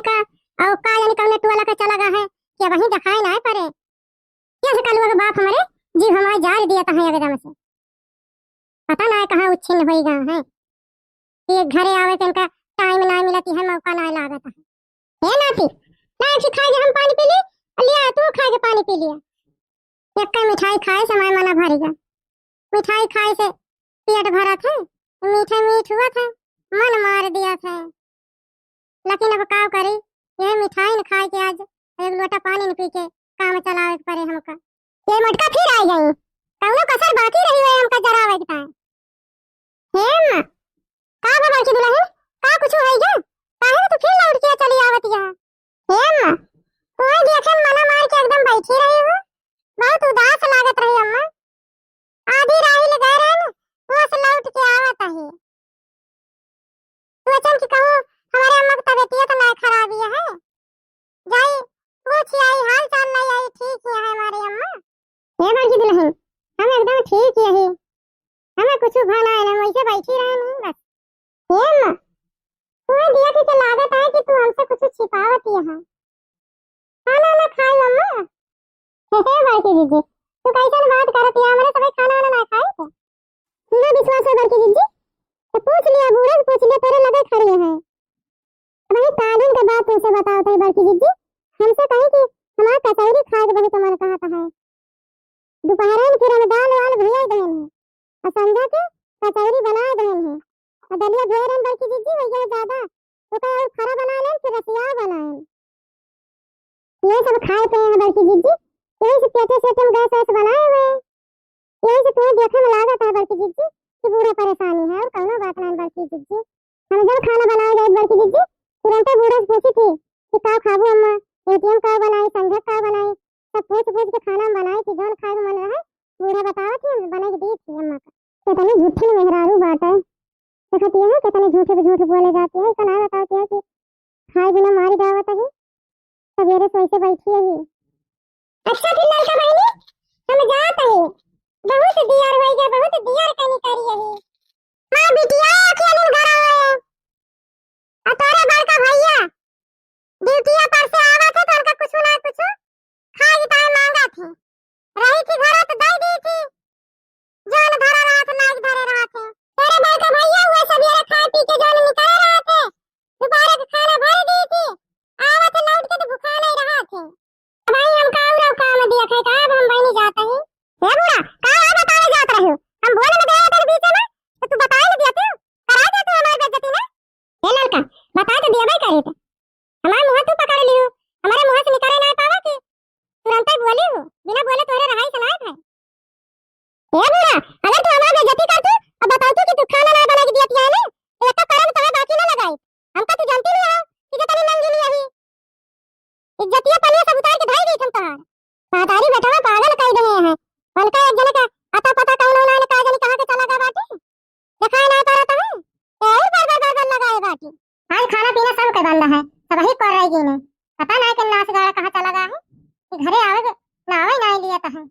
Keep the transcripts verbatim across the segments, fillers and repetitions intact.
का, अउ का जानी कउने टोला का चला गा है, कि अबहीं देखाए नाहीं परे। यस कलुआ के बाप हमरे जीव हमार जार दिया तहाँ एकदम से। पता नाहीं कहाँ उच्छिन्न होई गा है। कि घरे आवे के इनका टाइम नाहीं मिलत है, मौका नाहीं लागत है। हे नाती, ला एक ठे खाए के हम पानी पी ली, लिया तू खाए के पानी पी लिया। एक्कै मिठाई खाए से हमार मना भरी गा। मिठाई खाए से पेट भरत है, मीठे मीठ हुवत है, मन मार दियत है। लेकिन अब का करी, यह मिठाई न खाए के आज एक लोटा पानी न पी के काम चलावे के परे हमका। ये मटका फिर आ गई, कौनो कसर बाकी रही है हमका जरावे के ताई। हे अम्मा, का बा बड़की दुलहिन, का कुछ होई गा? काहे तू फिर लौट के चली आवत यहाँ? हे अम्मा, तू देखे मना मार के एकदम बैठी रही हो, बहुत उदास लागत रही अम्मा। आधी राही ले गए रहे न, वहाँ से लौट के आवत है। सोचन कि कहूँ हमारे अम्मा की तबीयतिया तो ना खराब ही है, जाई पूछ आई, हाल चाल ले आई, ठीक ही है हमारे अम्मा। हे बड़की दुलहिन, हम एकदम ठीक ही है, हमें कुछ भा ना है, हम वैसे बैठी रहे नहीं बस। हे अम्मा, तुम्हें देख के लागत है कि तू हमसे कुछ छिपावत ही है। खाना ना खाई अम्मा। हे, हे बड़की जीजी, तू कैसन बात करत है? हमरे सबे खाना वाना ना खाई थे। ना विश्वास है बड़की जीजी, तो पूछ लिया, बूढ़ा से पूछ लिया, तेरे लगे खड़ी है। अब ये कानून के बात तुमसे बताओ तो बड़की जीजी, हमसे कही कि हमार कचौरी खाए के बहुत मन कहत है। दोपहरे में फिर हम दाल वाल भुजाई देन है, और संझा के कचौरी बनाए देन है, और दलिया धोए रहन बड़की जीजी, वही ज्यादा तो कहे और फरा बनाए लेन, फिर रसिया बनाए। ये सब खाए पे हैं बड़की जीजी, यही से पेटे सेटे में गैस वैस बनाए हुए हैं। यही से तुम्हें देखे में लागत है बड़की जीजी कि बूढ़ा परेशानी है, और कौनो बात नहीं बड़की जीजी। हम जब खाना बनाए गए बड़की जीजी, तुरंते बूढ़ा से पूछी थी कि का खाबू अम्मा, एटीएम का बनाई, संझा का बनाई, सब पूछ पूछ के खाना हम बनाई थी, जौन खाए के मन रहे बूढ़ा बतावत थी, हम बना के दी थी अम्मा का। कितनी झूठी मेहरारू बाटे, देखत ये है कितनी झूठे पे झूठ बोले जाती है, इतना बतावत है कि खाए बिना मारी जावत है, सवेरे से वैसे बैठी है। अच्छा फिर ललका बहिनी, हम जात है, बहुत दियर होई गया, बहुत दियर कनी करी है। हाँ बिटिया, अखिया नींद घर आवे। आ तोरे बड़का भैया ड्यूटिया पर से आवत है तो उनका कुछ ना कुछ खाए ताए मांगत है। रही थी घरे तो दे दी थी, जौन धरा रहत है, नाई धरे रहत है। तोरे बड़का भैया हुए सवेरे खाए पी के जौन निकले रहत है, दोपहर के खाना भर दी थी, आवत है लौट के तो भूखा नहीं रहत है। भाई, हम का और काम दिया थे, का अब हम बहिनी जात ही? हे बूढ़ा, का और बतावे जात रहे हो? हम बोले न देवे तेरे बीच में, तो तू बताए न दिया तू, करा दिया तू हमारी बेइज्जती ना। हे ललका, बता तो दिया भाई करे तो। हमार मुँह तू पकड़ लियो, हमारे मुँह से निकाले ना पावा कि तुरंत ही बोली हो, बिना बोले तोरे रहाई से ना है। ए बूढ़ा, अगर तू हमार बेइज्जती करतू, अब बतावतू कि तू खाना ना बना के दिया पिया ने, तो एक करम तोहे बाकी ना लगाई। हमका तू जानती नहीं हो कि जतनी नंगी नहीं अभी। इज्जतिया पनिया सब उतार के धई गई हम तोहार। महतारी बेटवा पागल कर दे हैं। उनका एक जने का अता पता कौन होना है, का जाने कहाँ के चला गया बाटी। दिखाई ना पड़ता है। ए और बार बार बार बार लगाए बाटी। आज खाना पीना सब के बंद है, सब ही कर रही ने। पता ना कि नास गाड़ा कहाँ चला गया है, कि घरे आवे के नावे ना लिया है।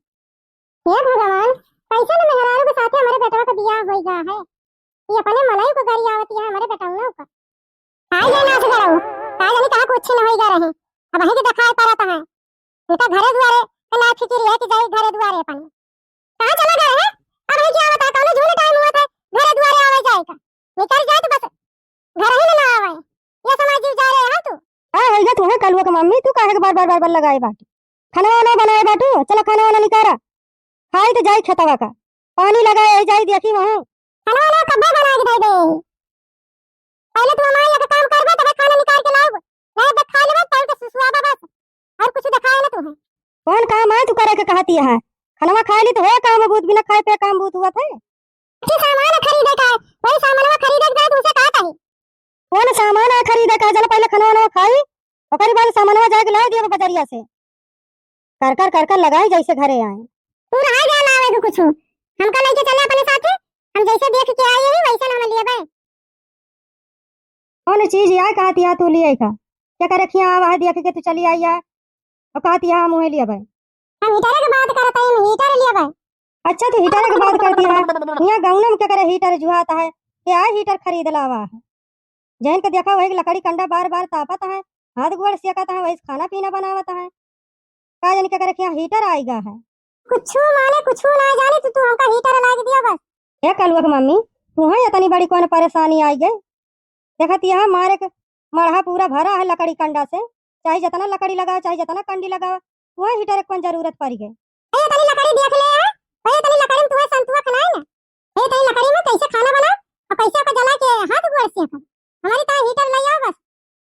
हे भगवान, कैसन मेहरारू के साथे हमरे बेटवा के बियाह होई गा है। ये अपने मनई को गरियावत है हमरे बेटवनो का। हाय रे नास गरऊ, का जानी कहाँ कुछ न होई गा रहे। अब वहीं के देखाए पड़त है। इनका घरे दुआरे के ना फिकिर है कि जाई घरे दुआरे अपने। कहाँ चला गए हैं? अब वहीं क्या बता, कौनो झूले टाइम हुआ था, घरे दुआरे आवे जाए का। निकल जाए तो बस घर ही में ना आवे। ये समाज जीव जा रहे हो तू? का होई गा तुम्हें कलुआ के मम्मी, तू काहे के बार बार बार बार लगाए बाटी? खाना वाना बनाए बाटू, चला खाना वाना निकारा, खाई तो जाई खेतवा का, पानी लगाए आई जाई देखी वहाँ। खाना वाना कब्बे बना के दे दे, पहले तू हमारे यहाँ का काम करबे तबे खाना निकाल के लाओ, नहीं तो खा लेबे तब तो सुसुआबा बस, और कुछ दिखाए ना तुम्हें। कौन काम है तू करे के कहती है? खाना खाए ली तो है काम बहुत, बिना खाए पे काम बहुत हुआ था। अच्छे सामान खरीदे का है, वही सामानवा खरीदे के बाद उसे का कही? कौन सामान है खरीदे का? चलो पहले खाना वाना खाई, ओकरी बाद सामानवा जाके ला दिया बजरिया से। कर कर कर कर लगाई जैसे घरे आए। तू रहा जा ना आवे के कुछ, हमका लेके चले अपने साथे, हम जैसे देख के आई है वैसे हम लिए बे। कौन चीज या कहती है तू लिए का? क्या कर रखिया आवा है देख के तू चली आई है। और कहती है हम उहे लिए बे। हम हीटर के बात करत हई, हम हीटर लेबे। अच्छा, तू हीटर के बात करती है? यहाँ गौना में क्या करे हीटर जुहाता है? क्या हीटर खरीद लावा है? जैन के देखा वही लकड़ी कंडा बार बार तापत है, हाथ गोड़ सेकत है, वही खाना पीना बनावत है। का जानी केकरे के यहाँ हीटर आइगा है। कुछु माने कुछु ना जानी, तू, तू हमका हीटर लाइ दिया बस। ए कलुआ के मम्मी, तुहैं इतनी बड़ी कौन परेशानी आइ गई? देखत यहाँ मारे के मड़हा पूरा भरा है लकड़ी कंडा से, चाहे जितना लकड़ी लगाओ, चाहे जितना कंडी लगाओ, तुहैं हीटर के कौन जरूरत पड़ि गई? ए, इतनी लकड़ी देख ले है, ए, इतनी लकड़ी में तुहैं संतुआ खिलाए ना, ए, इतनी लकड़ी में कैसे खाना बना और कैसे ओका जला के हाथ गोड़ सेक। हमारी ताईं हीटर लइ आओ बस,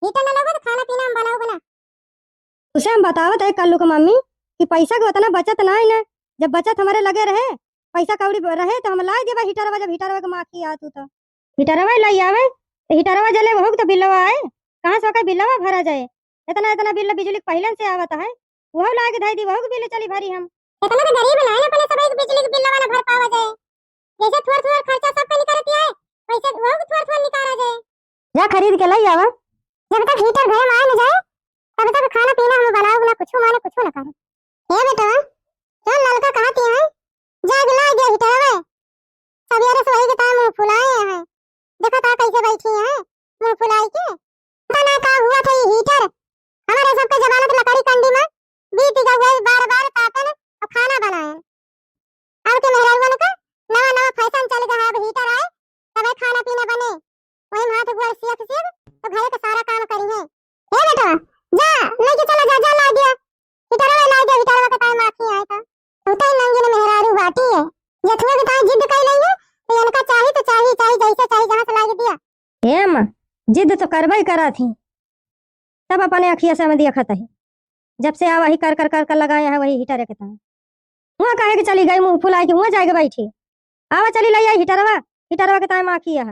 हीटर ना लगो तो खाना पीना हम बनाओ बना। उसे हम बतावत है कल्लू के मम्मी कि पैसा के उतना बचत ना है ना, जब बचत हमारे लगे रहे, पैसा कौड़ी ब-, रहे तो हम लाइ देबा हीटरवा, जब हीटरवा के माखी आ तू तो। हीटरवा लइ आवे, तो हीटरवा जले वहू के तो बिलवा आए, कहाँ से ओकर बिलवा भरा जाए? इतना, इतना बिल बिजुली के पहिले से आवत है, वहू लाइ के धइ दी, वहू के बिल चली भरी हम। इतना तो गरीब ना है ना, अपने सब एक बिजली के बिलवा ना भर पावा जाए। जैसे थोड़ थोड़ खर्चा सब पे निकलत है, वैसे वहू के थोड़ थोड़ निकाला जाए। जा खरीद के लइ आवा। जब तक हीटर घरे में आए न जाए, तब तक खाना पीना हम बनाओ ना, कुछ माने कुछ ना करो। हे बेटवा, जौन ललका कहती है, जाके लाइ दे हीटरवा। सबेरे से वही के ताईं मुँह फुलाए हैं। देखत हा कैसे बैठी हैं, मुँह फुलाए के। पता ना का हुआ था ये हीटर। हमारे सबके जमानत लकड़ी कंडी में बीत गए, बार बार तापन और खाना बनाए। अब के मेहरारुअन का नवा नवा फैशन चल गया है, अब हीटर आए तबे खाना पीना बने। वही में हाथ गोड़ सेक सेक तो घरे के सारा काम करी है। हे बेटवा, जा, लइके चला जा, जा लाइ दिया। हीटरवा लाइ दिया, हीटरवा के ताईं माखी आए तो। तू तो नंगिन मेहरारू बाटी है। जथुआ के ताईं जिद कइ लई है, तो इनका चाही तो चाही, चाही जैसे चाही जहाँ से लाइ दिया। हे अम्मा, जिद तो करबे करा थी, सब अपने अखिया से हम देखत है। जब से आवा ही कर कर कर कर लगाए हैं वही हीटर के ताईं। हुआँ काहे के चली गई मुँह फुलाए के, हुआँ जाए के बैठी। आवा चली लइ आई हीटरवा, हीटरवा के ताईं माखी है।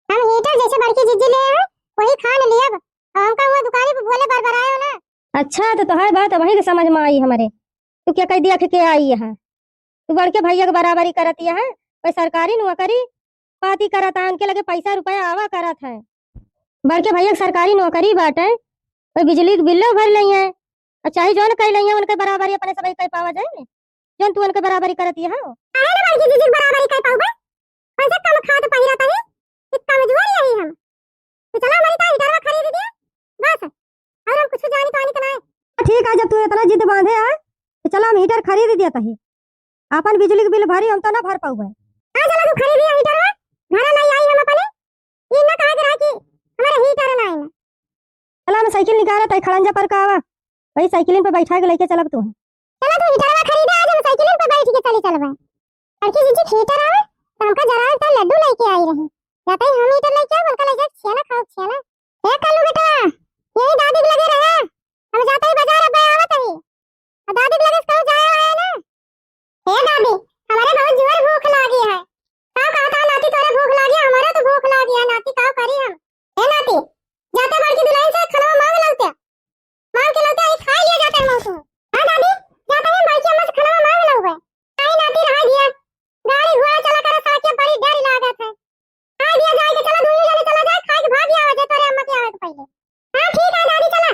हम हीटर जैसे बड़की जिज्जी ले हैं, वही खान लियब। और हमका हुआँ दुकानी पे भोले बरबराए हो ना। अच्छा, तो तोहार बात वही के समझ में आई हमरे। तू क्या कह दिया के, के आई है? तू बड़के भैया के बराबरी करत है, कोई सरकारी नौकरी पाती करत है, उनके लगे पैसा रुपया आवा करत है। बड़के भैया के सरकारी नौकरी बाटे, कोई बिजली के बिल्लो भर लई है, और चाहे जौन कह लई है, उनके बराबरी अपने सबही कह पावा जाए, जौन तू उनके बराबरी करत है। काहे ना बड़की दीदी के बराबरी कह पाऊबे? कौन से कम खात पहिरत है, कि कमजोर यही हम। तो चला हमारी ताईं हीटरवा खरीद दिया, बस, और हम कुछ जानी तो आनी तो ना है। ठीक है, जब तू इतना जिद बांधे है, तो चला हम हीटर खरीद दिया तही। आपन बिजली के बिल भरी, हम तो ना भर पाऊबे। हाँ, चला तू खरीद दिया हीटरवा, घरे लइ आई हम अपने। ये ना कहे के रहा कि हमारे हीटर ना आए ना। चला हम साइकिल निकालत है, खड़ंजा पर का आवा, वही साइकिलिन पे बैठा के लइके चलब तू। चला तू हीटरवा खरीदे, आज हम साइकिलिन पे बैठ के चली चलबे। बड़की जीजी हीटर आवे, तो हमका जरा सा लड्डू लइके आई रही। जाते ही हम हीटर लइके आवे, उनका लइ जाए छेना खाओ, छेना। ए कल्लू बेटवा, यही दादी के लगे रहे, हम जाते ही बाजार अब आवत ही। और दादी के लगे से कहूँ जाए आए ना। हे दादी, हमारे बहुत जोर भूख लागी है। का कहता है नाती, तोरे भूख लागी है? हमारे तो भूख लागी है नाती, का करी हम? हे नाती, जाते बड़की दुल्हन से खाना मांग लौटे, मांग के लौटे, आई खाई लिया जाते हम तू। हाँ दादी, जाते हम बड़की अम्मा से खाना मांग लौटे। आई नाती, रहा दिया, गाड़ी घोड़ा चला करे, सड़क के बड़ी डर लागत है। खाए दिया जाए के, चला दुइयो जने चला जाए, खाए के भाग आवा जाए तोरे अम्मा के आवे के पहिले। हाँ ठीक है दादी, चला,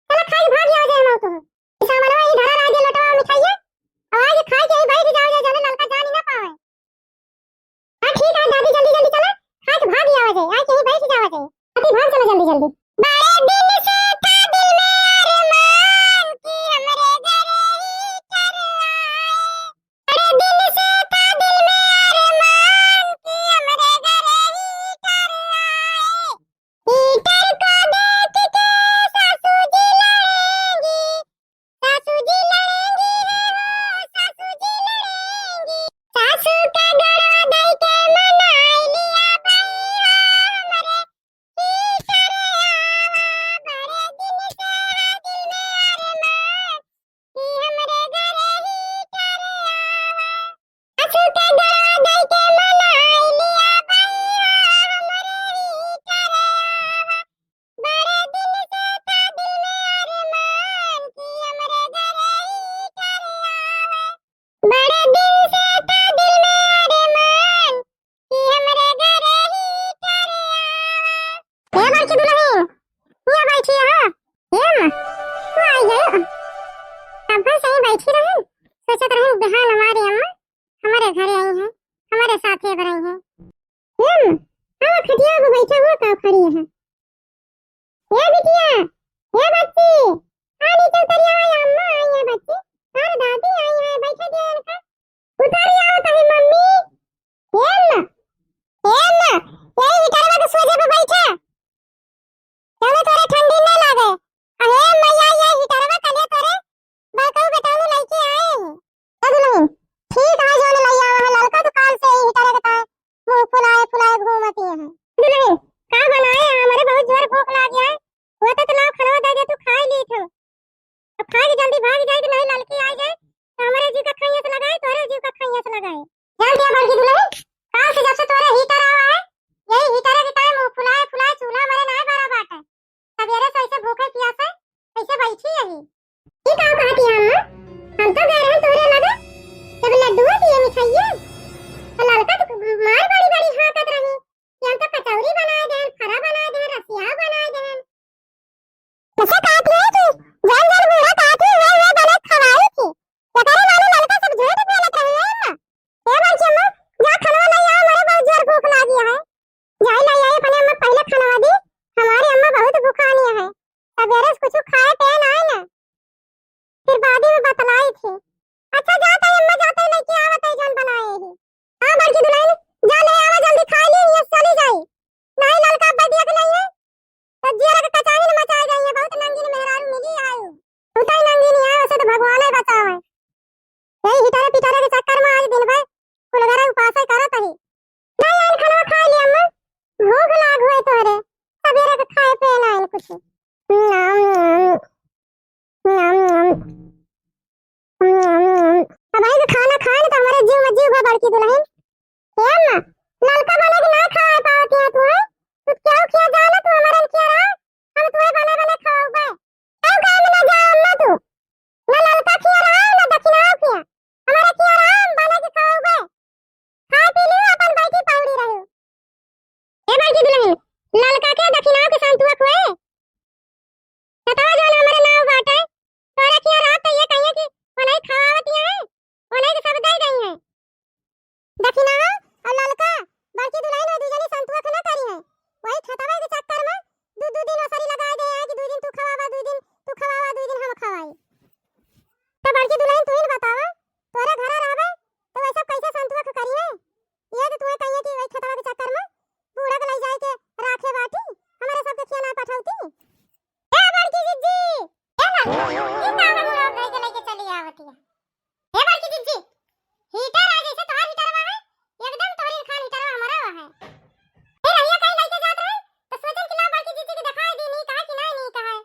चला खाए के भाग आवा जाए हम तो। ई सामानवा ई धरा रह गया, लोटवा मिठाइया, और आए के खाए के ही बैठ जाओ जाए, जाने ललका जान ही ना पावे। हाँ ठीक है दादी, जल्दी जल्दी चला, खाए के भाग आवा जाए, आए के ही बैठ जावा जाए। अभी भाग चला जल्दी जल्दी। बड़े दिन से था दिल में अरमान कि हमरे घरे हीटर आए। बड़े दिन से था दिल में अरमान कि हमरे घरे हीटर आए। हीटर को देख के सासू जी लड़ेंगी, सासू जी लड़ेंगी, हे हो, सासू जी लड़ेंगी। सासू का गड़वा दई के मनाई लिया भैया हमरे हीटर आवा। बड़े दिन से है दिल में अरमान कि हमरे घरे हीटर आवा। सासू के गड़वा दई के मनाई लिया भैया हमरे हीटर आवा। बड़े दिन से था दिल में अरमान कि हमरे घरे हीटर आवा। बड़े दिन से था दिल में अरमान कि हमरे घरे हीटर आवा। ए बड़की दुल्हन, हियाँ बैठी हो। ए माँ, तू आई गयो। अब से ही बैठी रहन, सोचत रहन बिहान हमारे अम्मा हमारे घरे आई हैं, हमारे साथे अब रही हैं। ए माँ, आवा खटिया पे बैठा हुआ का खड़ी है? ए बिटिया, ए बच्ची, से भूखे पियासे ऐसे बैठी रही। ई का कहत हिया अम्मा? हम तो गए रहन तोहरे लगे, जब लड्डुआ दिए मिठाइया, तो ललका तो मार बड़ी बड़ी हाँकत रही कि हम तो कचौरी बनाए देहन, फरा बनाए देहन, रसिया बनाए देहन। तो से कहत हिया कि जौन जौन बूढ़ा कहत ही, उहे उहे बना के खवाई थी। एकरे माने ललका सब झूठ बोलत रही है अम्मा। ए बड़की अम्मा, जा खाना ले आओ, हमरे बहुत जोर भूख लागी है। जाई लाई आई अपने अम्मा, पहिले खाना दी, हमारी अम्मा बहुत भुखानी है, सबेरे से कुछ खाए पिए नाई ना, फिर बादी में बतलाई थी। अच्छा जात है अम्मा, जात है लेके आवत है जौन बनाए ही। हाँ बड़की दुलहिन, जा ले आवा जल्दी, खा ली, ये चली जाई। नाई ललका अब्बा दिया के नहीं है, तो जियरा के कचाहिन मचाए गई है, बहुत नंगिन मेहरारू मिली आयु। तू तो नंगिन है, उसे तो भगवान ही बचावे। यही हिटरे पिटरे के चक्कर में आज दिन भर कुल घरे उपासे करत ही। नहीं आइन खाना खा लिया अम्मा, भूख लाग हुए तोहरे, सबेरे के खाए पे ना आइन कुछ। नाम, नाम, नाम, नाम। अब आई खाना खाए ना तो हमारे जीव में जीव बा बड़की दुलहिन। ए अम्मा, ललका बने के ना खाए पावत है तू, हैं? तू क्या किया जाना, तू हमारे किया रहा, हम तुम्हें बने बने खवाऊबे। तब गाँव में ना जा अम्मा तू, ना ललका किया रहा, ना दक्षिणा किया, हमारे किया रहा, हम बने के खवाऊबे। खाए पी लियो, अपन बैठी पौड़ी रहो। ए बड़की दुलहिन, ललका के दक्षिणा के संतुआ खुए। खेतवा जौन हमरे नाव बाटे, तोरे किया रहत त ये कहिए कि ओनही खवावत ये है, ओनही के सब दे गई है। दक्षिणवा और ललका बड़की दुलहिन वो दू जनी संतुआ के ना करी है। वही खेतवा के चक्कर में दू दू दिन ओसरी लगाए दे है कि दू दिन तू खवावा, दू दिन तू खवावा, दू दिन हम खवाई। तो बड़की दुलहिन तू ही न बतावा, तोरे घरे रहबे तो वैसे कैसे संतुआ के करी है? ये तो तुम्हें कहिए कि वही खेतवा के चक्कर में बूढ़ा के लई जाए के राखे बाटी, हमारे सबके खिया ना पठौती। ए बड़की जिज्जी, ए ना, ई का हम लोग लेके लेके चली आवती है। ए बड़की जिज्जी, हीटर आ जैसे तोहार हीटरवा है, एकदम तोहरी खान हीटरवा हमारा है। ए रहिया कहीं लेके जात रहे, तो सोचन कि ला बड़की जिज्जी के दिखाई दी, नी कहा कि नहीं, नी कहा।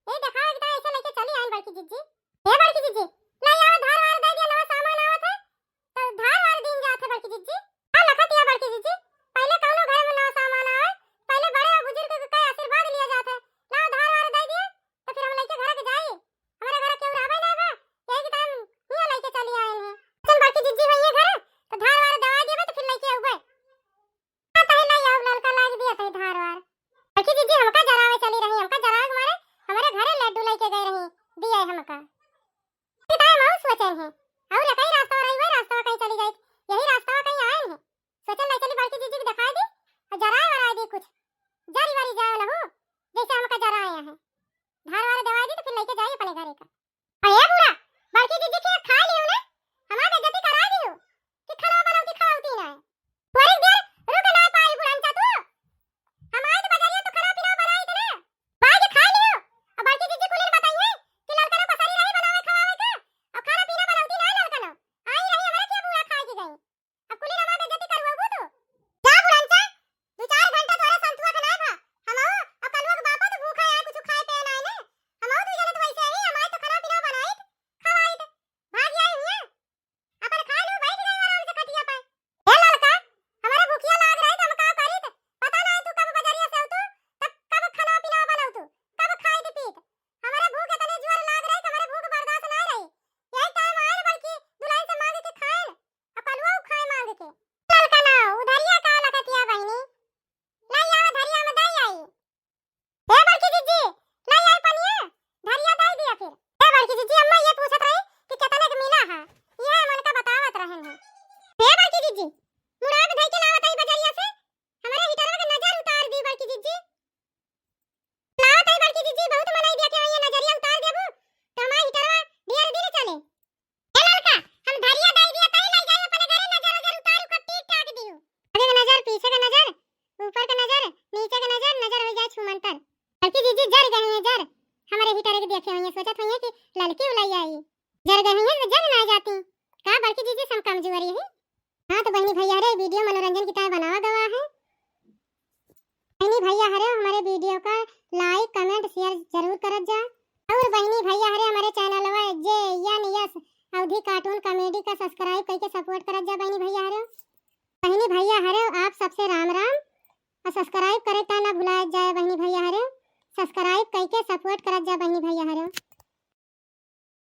ए दिखावे के तो ऐसे लेके चली आइन बड़की जिज्जी। ए बड़की जिज्जी, ले आओ धार वार दे दिया, नवा सामान आवत है। तो धार वार दीन जात है बड़की जिज्जी। का लखत या बड़की जिज्जी? पहले कौनो घर में नवा सामान आवे, पहले बड़े और बुजुर्ग के कई आशीर्वाद लिया जात है। लाओ धार वार दे दिया, तो फिर हम लेके घर के जाई। हमारे घर केहू रहबे ना बा, यही के टाइम हियाँ लेके चली आए हैं। चल बड़की जिज्जी भैया घर, तो धार वार दवा देबे तो फिर लेके आउबे। हाँ, तही ले आओ, ललका लाग दिया तही धार वार। बड़की जिज्जी हमका जरावे चली रही, हमका जरावे के मारे हमारे घरे लड्डू लेके गए रही, दिए हमका। कि ताई माऊ सोचन है, और कई रास्ता रही, वही रास्ता कहीं चली जाए, यही रास्ता कहीं आए हैं। सोचन ले चली बड़की जिज्जी के दिखाई दी, और जराए वराए दी कुछ, जरी वरी जाए लहू, जैसे हमका जराए हैं। धार वार दवाई दी तो फिर लेके जाई अपने घरे का। अरे बूढ़ा, बड़की जिज्जी के खा लियो ना, हमार बेइज्जती करा दियो कि खाना बनौती खवाउती ना है। थोड़ी देर रुक ना पाई बुढ़नचा तू, हम आए तो बजरिया तो खाना पीना बनाई थे ना, भाई के खा लियो। अब बड़की जिज्जी कुलिन बताइए कि ललका ना पसारी रही बनावे खवावे का, अब खाना पीना बनौती ना ललका ना, आई रही हमारे क्या बूढ़ा खाए की गई। अब कुली रमा बेइज्जती करवाबू तू। जा बुढ़नचा, दू चार घंटा तोरे संतुआ के नाय भा। हमहू अब कलुआ के बापा तो भूखा है, कुछ खाए पे नाय ने। हमहू दू जने तो वैसे ही, हमारे तो खाना पीना बनाइत, खवाइत। भाग आई हुए। अपन खा लू, बैठ गई आराम से खटिया पे। ए ललका, हमारे भूखिया लाग रही तो हम का करीत? पता ना तू कब बजरिया से तू, तब कब खाना पीना बनाऊ तू, कब खाइत पीत। हमारे भूख इतनी जोर लाग रही कि हमारे भूख बर्दाश्त ना रही। यही टाइम आयल बड़की दुल्हन से मांग के खाएल। आ पलुआ उ खाए मांग के। ललका ना, उधरिया का लखतिया बहिनी? लाई आवा धरिया में दई आई। ए बड़की जिज्जी, लाई आई पनिया, धरिया दई दिया फिर। ए बड़की जिज्जी, अम्मा ये पूछत रही कि कितने के मिला है, ये हम उनका बतावत रहन है। ए बड़की जिज्जी, मुराद धई के लावत आई बजरिया से, हमारे हिटरवा के नजर उतार दी बड़की जिज्जी। लावत आई बड़की जिज्जी, बहुत मनई दिया के आई है, नजरिया उतार देबू, तो हमारे हिटरवा ढेर दिन चले। ए ललका, हम धरिया दई दिया, तई लई जाई अपने घरे, नजर उजर उतारू, खूब ठीक ठाक दियो। आगे के नजर, पीछे के नजर, ऊपर के नजर, नीचे के नजर, नजर हो जाए छुमंतर। बड़की जिज्जी जर गई है, जर। हमारे हिटरे के देखे हुई है, सोचत हुई है कि ललकी उलाई आई। जर गई है तो जर ना जाती। का बड़की जिज्जी से हम कमजोरी है? हाँ तो बहनी भैया रे, वीडियो मनोरंजन की तरह बनावा गवा है। बहनी भैया हरे, हमारे वीडियो का like, comment, share जरूर करत जा। और बहनी भैया हरे, हमारे चैनलवा जे एन एस अवधी cartoon comedy का subscribe करके support कर